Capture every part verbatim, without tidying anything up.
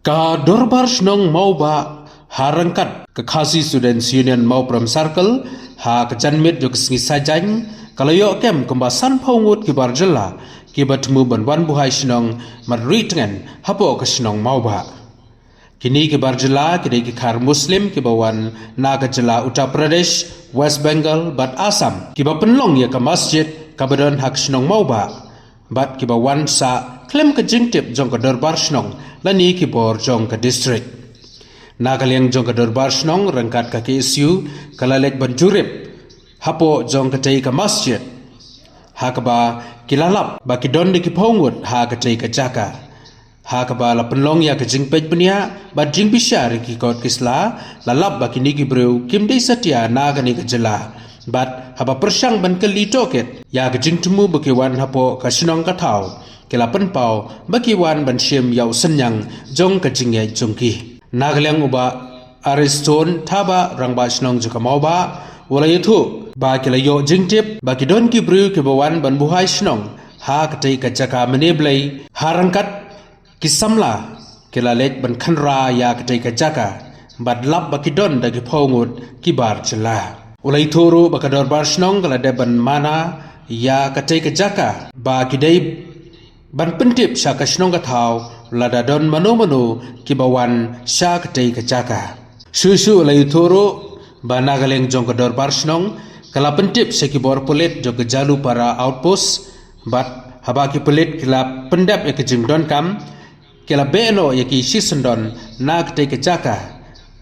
Ka Dorbar Shnong Mawbah ha ryngkat ka Khasi Students Union Mawprem Circle ha ka janmiet jong ka sngi Saitjaiñ ka la ïoh kem kumba sanphew ngut ki bar jylla kiba thmu ban wan buhai shnong marwei tngen hapoh ka shnong Mawbah. Kine ki bar jylla ki dei ki khar Muslim kiba wan na ka jylla Uttar Pradesh, West Bengal bad Assam kiba pynlong ïa ka masjid kaba don ha ka shnong Mawbah bad kiba wan sah khlem ka jingtip jong ka Dorbar Shnong lane ki bor jong ka district. Na ka liang jong ka Dorbar Shnong ryngkat ka K S U ka la leit ban jurip hapoh jong katei ka masjid ha kaba ki la lap ba ki don da ki phew ngut ha katei ka jaka. Ha kaba la pynlong ïa ka jingpeit bniah bad jingbishar ïa ki kot ki sla, la lap ba kine ki briew kim dei satia na kane ka jylla. Bad haba pyrshang ban kylli tohkit ïa ka jingthmu ba ki wan hapoh ka shnong ka thaw, ki la pynpaw ba ki wan ban shim ïa u synñiang jong ka jingngeit jong ki. Na ka liang u Bah Ariston Thabah, Rangbah Shnong jong ka Mawbah, u la ïathuh ba ki la ïoh jingtip ba ki don ki briew kiba wan ban buhai shnong ha katei ka jaka mane blei ha ryngkat ki samla ki la leit ban khynra ïa katei ka jaka bad lap ba ki don da ki phew ngut ki bar jylla. U la ïathuh ruh ba ka Dorbar Shnong ka la dep ban mana ïa katei ka jaka ba ki dei ban pyntip sha ka shnong ka thaw lada don mano mano kiba wan sha katei ka jaka. Shuh shuh u la ïathuh ruh ba na ka liang jong ka Dorbar Shnong ka la pyntip sha ki bor pulit jong ka Jalupara Outpost bad haba ki pulit ki la pyndep ïa ka jingdonkam, ki la beh noh ïa ki shisyndon na katei ka jaka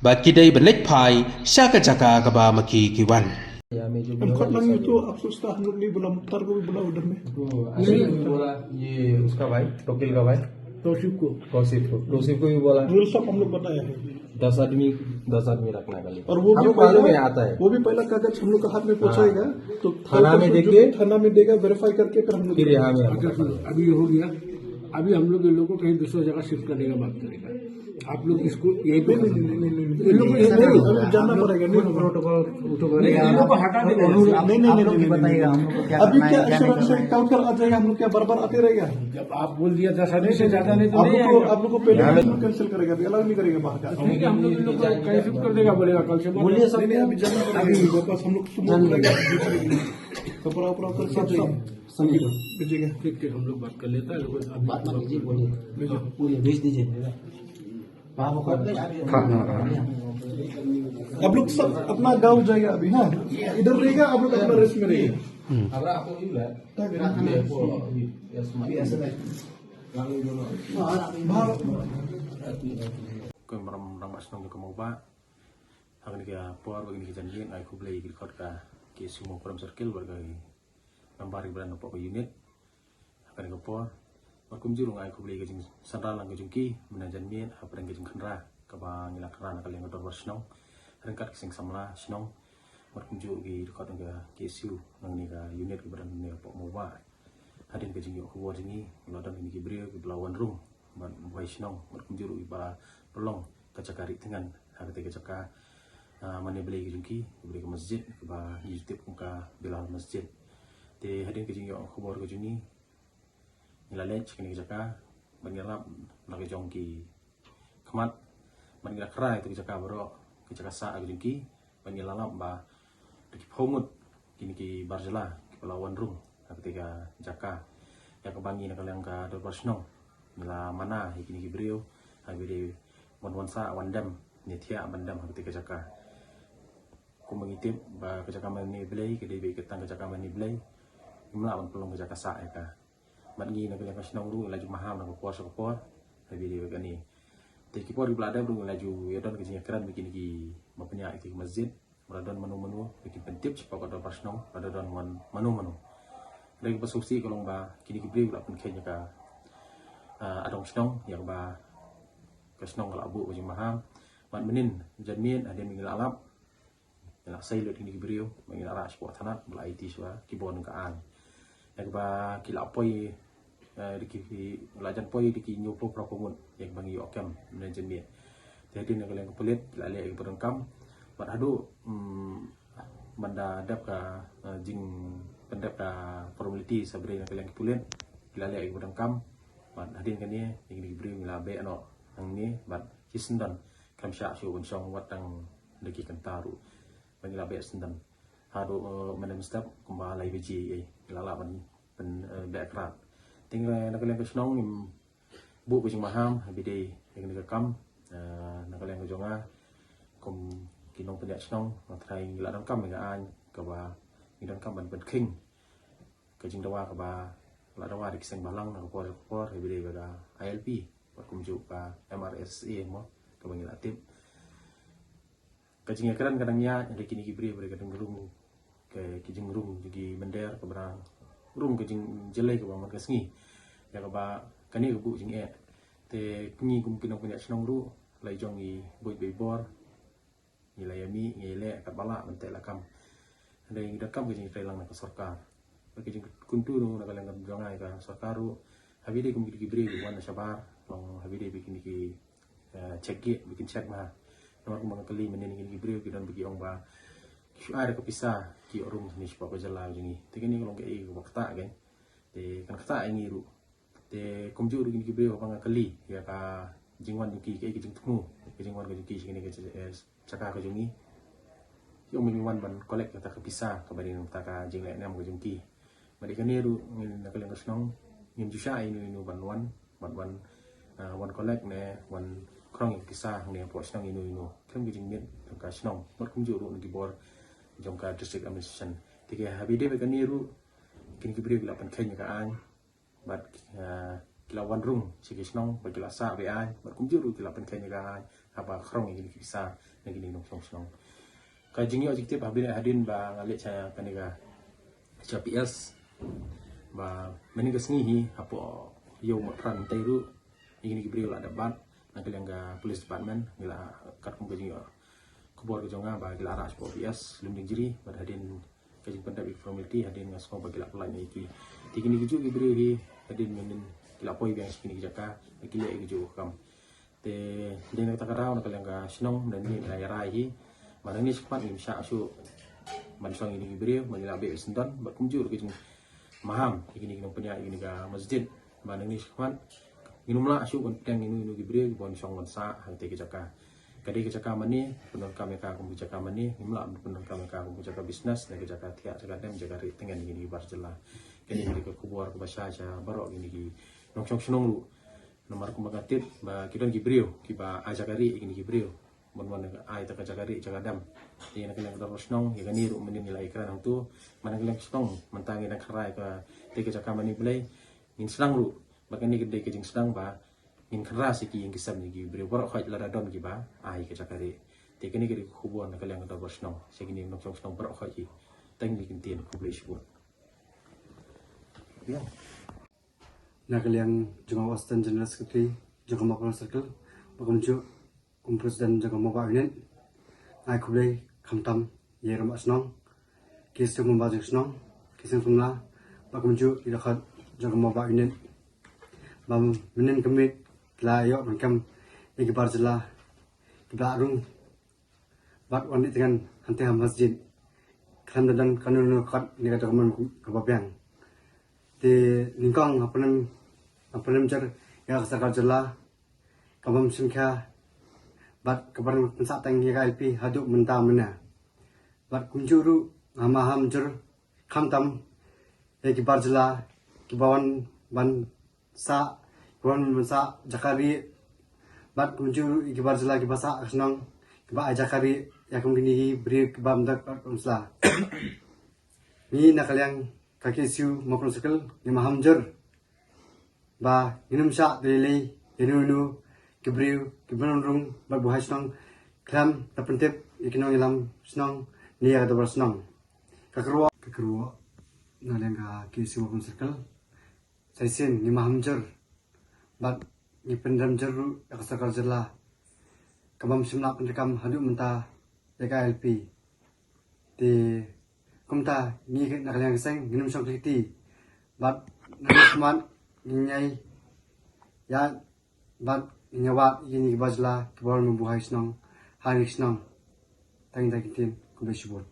ba ki dei ban leit phai sha ka jaka kaba ma ki ki wan. हम खत लंग तो अफसोस था, हम लोग नहीं बोला, मुख्तार को भी बोला उधर में। तो आसिफ को भी बोला, ये उसका भाई, तोकिल का भाई। तौसीफ को। तौसीफ को, तौसीफ को भी बोला। ये सब हम लोग बताया है। दस आदमी, दस आदमी रखना का लिए। और वो भी हमको मालूम पहला, है, आता है। वो भी पहला कागज हम लोग का हाथ में हाँ। पहुंचाएगा, तो थाना कल में परसों जो देके, भी थाना में देगा, वेरीफाई करके फिर हम लोग फिर यहाँ में हम अभी, अभी हो गया, अभी हम लोग इन लोगों को कहीं दूसरा जगह शिफ्ट करने का बात करेगा। आप लोग इसको यहीं पे नहीं, नहीं, नहीं, नहीं, नहीं, नहीं। इन लोगों को यहीं नहीं, नहीं, अभी जानना पड़ेगा, नहीं होगा। प्रोटोकॉल उठो नहीं, नहीं, इन लोगों को हटा देना। नहीं, नहीं, नहीं, आप लोग नहीं, नहीं, बताइएगा, नहीं। हम लोग को क्या अभी करना है, क्या क्या नहीं करना है, करना है। काउंटर आ जाएगा, हम लोग क्या बार-बार आते रहेगा? जब आप बोल दिया दस आदमी से ज्यादा नहीं तो आप नहीं लोग को, आएगा। आप लोग को पहले ही कैंसिल करेगा, अभी अलाउ नहीं करेगा बाहर का। ठीक है, हम लोग इन लोग को कहीं शिफ्ट कर देगा, बोलेगा कल से। बोलिए सर। नहीं, नहीं, अभी जानना पड़ेगा, अभी वापस हम लोग सुबह जान उठेगा। तो पूरा, पूरा कर सब, सब। समझ लो। भेजिएगा। ठीक, ठीक, हम लोग बात कर लेता है, लेकिन अभी बात मत कीजिए, बोलिए। भेजो। बोलिए, भेज दीजिए। हाँ, हाँ, हाँ। आप लोग सब अपना गांव जाइए अभी, हाँ? इधर रहेगा, आप लोग अपना रेस्ट में रहिए। हम्म। Ko Imran Imran Bashnong jong ka Mawbah. Ha kane ka por bad kane ka janmiet, ai khublei ïa ki dkhot ka K S U Mawprem Circle bad ka nambar ki briew hapoh ka unit. Ha kane ka por bad kumjuh ruh nga ai khublei ka jingsynran lang ka jong ki mynta janmiet hapdeng ka jingkhynra kaba ngi la khynra na ka liang ka Dorbar Shnong ryngkat ka seng samla shnong. Bad kumjuh ki dkhot ka K S U na kane ka unit kaba don kane hapoh Mawbah. Hadien ka jingïoh khubor jong ngi, la don kine ki briew kiba la wan rung bad buhai shnong bad kumjuh ruh kiba la pynlong ka jaka rieh tngen ha katei ka jaka, ah, mane blei ka jong ki, ka blei ka masjid kaba ngi ju tip kum ka Bilal Masjid. Te hadien ka jingïoh khubor ka jong ngi, ngi la leit sha kane ka jaka bad ngi la lap na ka jong ki khmat bad ngi la khynra ïa ka jaka baroh, ka jaka sah ka jong ki, bad ngi la lap ba da ki phew ngut kine ki bar jylla kiba la wan rung ha katei ka jaka. Ïa kaba ngi na ka liang ka Dorbar Shnong ngi la mana ïa kine ki briew ha kaba dei ban wan sah, wan dem, ne thiah ban dem ha katei ka jaka. Kumba ngi tip ba ka jaka mane blei ka dei beit ka tang ka jaka mane blei, ngim lah ban pynlong ka jaka sah ïa ka. Bad ngi na ka liang ka shnong ruh ngi la ju maham na ka por sha ka por ha kaba dei beit kane. Te ki por kiba la dep ruh ngi la ju ïa don ka jingïakren bad kine kiba pynïaid ïa ka masjid. Ba la don mano mano ba kin pyntip shapoh ka Dorbar Shnong lada don mano mano. Hynrei kaba sngewsih ka long ba kine ki briew la pynkheiñ ïa ka, ah, adong shnong ïa kaba ka shnong ka la buh ka jingmaham. Bad mynnin janmiet hadien ba ngi la lap, ngi la sei lut kine ki briew, ba ngi la rah shapoh thanat ba la aiti sha ki bor nongkyrshan. Ïa kaba ki la poi, eh, da ki, la jan poi da ki hynñiewphew phra phew ngut ïa kaba ngi ïoh kem mynne janmiet. Te hadien na ka liang ka pulit ki la leh ïa ka ba donkam bad haduh, mm, ban da dep ka, eh, jingpyndep ka formality sa bri na ka liang ka pulit, ki la leh ïa ka ba donkam. Bad hadien kane ïa kine ki briew ngi la beh noh hangne bad shisyndon kam shah shuh ban shong wat tang da ki kynta ruh. Ba ngi la beh syndon haduh, eh, mynstep kumba lai baje, eh, ngi la lah ban, ban, eh, beh krad. Te na ka liang ka shnong ngim buh ka jingmaham ha ba dei ïa kane ka kam, eh, na ka liang ka jong nga kum ki nongpynïaid shnong, nga tharai ngi la donkam ïa ka aiñ kaba ngi donkam ban pynkheiñ ka jingdawa kaba la dawa da ki seng bhalang na ka por ka por, ha ba dei ba ka I L P bad kumjuh ka M R S A mo, kaba ngi la tip. Ka jingïakren ka dang ïaid, hynrei kine ki briew ba dei ka dang rung, ka, ki jingrung jong ki mynder kaba dang rung ka jingjyllei kaba man ka sngi. Ïa kaba kane ka buh jingeh. Te ngi kum ki nongpynïaid shnong ruh la i jong ngi buit ba i bor. Ngi la ïa mih, ngi leh katba lah ban teh lakam. Hynrei ngi donkam ka jingïatreilang na ka sorkar. Bad ka jingkyntu ruh na ka liang ka jong nga ïa ka sorkar ruh, ha ba dei kum kine ki briew ki wan na shabar, long ha ba dei ba kine ki, eh, check gate, ba kin check ma. Namar kumba nga kylli mynne, kine ki briew ki don ba ki ong ba ki shu ai da ka pisa, ki ïoh rung shane shapoh ka jylla jong ngi. Te kane ka long kaei kaba ktah kein. Te kan ktah ïa ngi ruh. Te kumjuh ruh kine ki briew haba nga kylli ïa ka jingwan jong ki, kaei ka jingthmu ka jingwan ka jong ki sha kane ka, eh, jaka ka jong ngi. Ki ong ba ngi wan ban collect kata ka pisa kaba dei na ka bynta ka jingleh niam ka jong ki. Bad ïa kane ruh ngi na ka liang ka shnong ngim ju shah ïa ino ino ban wan, ban wan, ah, wan collect ne wan khrong ïa ka pisa hangne hapoh shnong ino ino. Khlem ka jingmut jong ka shnong bad kumjuh ruh na ki bor jong ka district administration. Te ha ba dei ba kane ruh kine ki briew ki la pynkheiñ ïa ka aiñ. Bad, ah, ki la wan rung sha ki shnong bad ki la sah beh aiñ bad kumjuh ruh ki la pynkheiñ ïa ka aiñ haba khrong ïa kine ki pisa na kine ki nongshong shnong. Ka jingïoh jingtip ha ba ïadei hadien ba nga leit sha kane ka, sha P S, ba mynne ka sngi hi hapoh Ïew Motphran mynta ruh ïa kine ki briew la dep bat na ka liang ka police department. Ngi la, katkum ka jingïoh khubor ka jong nga, ba ki la rah shapoh P S Lumdiengjri bad hadien ka jingpyndep ïa ki formality, hadien nga sngew ba ki la pynlait noh ïa ki. Te kine ki juh ki briew hi hadien mynnin ki la poi biang sha kine ki jaka, ki leh ïa ki juh ka kam. Te dei na kata ka daw na ka liang ka shnong mynnin ngi la ïa rai hi ba nangne shakhmat ngim shah shuh ban shong ïa kine ki briew, ba ngi la beh syndon bad kumjuh ruh ka jingmaham ïa kine ki nongpynïaid ïa kane ka masjid. Ba nangne shakhmat ngin ym lah shuh ban pdiang ïa ino ino ki briew kiba wan shong wan sah ha katei ka jaka. Ka dei ka jaka mane, pyndonkam ïa ka kum ka jaka mane, ngim lah ban pyndonkam ïa ka kum ka jaka business ne ka jaka thiah jaka dem, jaka rieh tyngen ïa kine ki bar jylla. Kane ka dei ka khubor kaba shai sha baroh kine ki nongshong shnong ruh. Namar kumba nga tip ba ki don ki briew kiba ai jaka rieh ïa kine ki briew ban wan ai da ka jaka rieh jaka dem. Te na ka liang ka dorbar shnong, ïa kane ruh mynnin ngi la ïakren hangto, ba na ka liang ka shnong mynta ngi dang kynra ïa katei ka jaka mane Blei, ngin sdang ruh bad kane ka dei ka jingsdang ba ngin kynra sha ki ïing ki sem jong ki briew baroh khoit lada don kiba ai ka jaka rieh. Te kane ka dei ka khubor na ka liang ka dorbar shnong sha kine ki nongshong shnong baroh khoit hi. Tang kine ki ktien, khublei shibun. Na ka liang jong nga u Assistant General Secretary jong ka Mawphlang Circle, bad kumjuh kum President jong ka Mawbah Unit, nga ai khublei khamtam ïa i rangbah shnong, ki seng kumba jong shnong, ki seng samla, bad kumjuh ki dkhot jong ka Mawbah Unit, ba mynnin ka miet ki la ïoh ban kem ïa ki bar jylla kiba la rung bad wan rieh tyngen hangtei ha masjid. Khlem da don kano kano ka kot ne ka document kaba biang. Te nyngkong nga pynrem, nga pynrem jur ïa ka sorkar jylla kabym shim khia bad kabym pynsah teng ïa ka I L P haduh mynta mynne. Bad kumjuh ruh nga maham jur khamtam ïa ki bar jylla kiba wan ban sah, kiba wan ban sah jaka rieh, bad kumjuh ruh ïa ki bar jylla kiba sah ka shnong, kiba ai jaka rieh ïa kum kine ki briew kibym don kot bym sla. Ngi na ka liang ka K S U Mawphlang Circle ngi maham jur ba ngin ym shah da lei lei ïa ino ino ki briew kiba nongrung bad buhai shnong khlem da pyntip ïa ki nongïalam shnong ne ïa ka dorbar shnong. Ka kyrwoh, ka kyrwoh na liang ka K S U Mawphlang Circle, sa shisien ngi maham jur bad ngi pynrem jur ruh ïa ka sorkar jylla kabym shym la pyndonkam haduh mynta ïa ka I L P. Te kumta ngi na ka liang ka seng ngin ym shong khlei kti bad na ka smat ngin ïai ïaid bad ngin ïa wad ïa kine ki bar jylla kiba wan ban buhai shnong ha kine ki shnong. Tang kine ki ktien, khublei shibun.